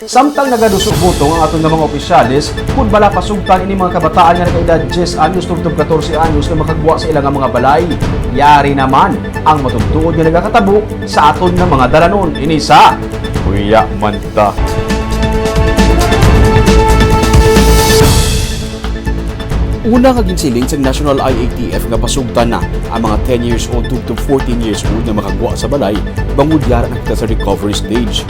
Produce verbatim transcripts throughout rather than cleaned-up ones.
Samtang nagaduso-butong ang aton nga mga opisyales, kun bala pasugtan ini mga kabataan nga nagaedad diyes anyos tubtob katorse anyos nga makagwa sa ila nga mga balay. Yari naman ang matuod-tuod nga nagakatabo sa aton nga mga dalanon. Ini sa Kuya Manta. Una nga ginsiling sang National I A T F nga pasugtan na ang mga ten years old tubtob fourteen years old nga makagwa sa balay bangod yara na kita sa recovery stage.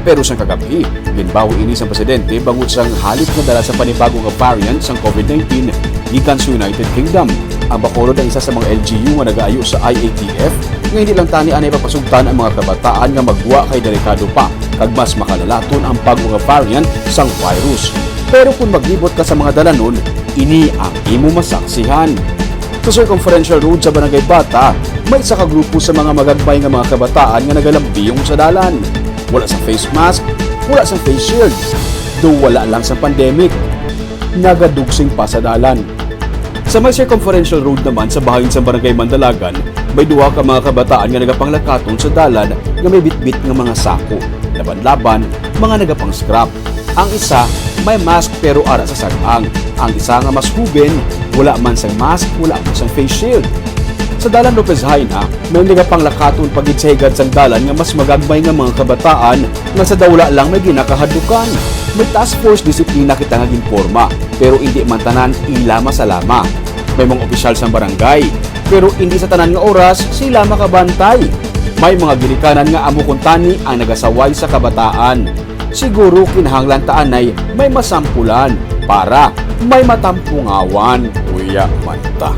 Pero sang kagab-i, ginbawi ini sang presidente bangod sang halip nga dala sa panibago nga variant sang COVID nineteen gikan sa United Kingdom. Ang Bacolod ang isa sa mga L G U nga nagaayo sa I A T F nga hindi lang tani anay papasugtan ang mga kabataan nga magwa kay delikado pa kag mas makalalaton ang bag-o nga variant sang virus. Pero kung maglibot ka sa mga dalanon, ini ang imo masaksihan. Sa Circumferential Road sa Barangay Bata, may isa ka grupo sa mga magagmay nga mga kabataan nga nagalambiyong sa dalan. Wala sang face mask, wala sang face shield. Do wala lang sa pandemic, nagadugsing pa sa dalan. Sa may Circumferential Road naman sa bahin sa Barangay Mandalagan, may duha ka mga kabataan nga nagapanglakaton sa dalan nga may bitbit nga mga sako, laban-laban, mga nagapang-scrap. Ang isa may mask pero ara sa sag-ang. Ang isa nga mas huben, wala man sang mask, wala man sang face shield. Sa Dalan Lopez Jaena, may nagapanglakaton pa gid sa higad sang dalan nga mas magagmay nga mga kabataan nga sa dawla lang may ginakahadlukan. May task force disiplina kita nga ginporma, pero indi man tanan ila masalama. May mga opisyal sang barangay, pero indi sa tanan nga oras sila makabantay. May mga ginikanan nga amo kuntani ang nagasaway sa kabataan. Siguro kinahanglan ta anay may masampulan para may matampungawan, Kuya Manta.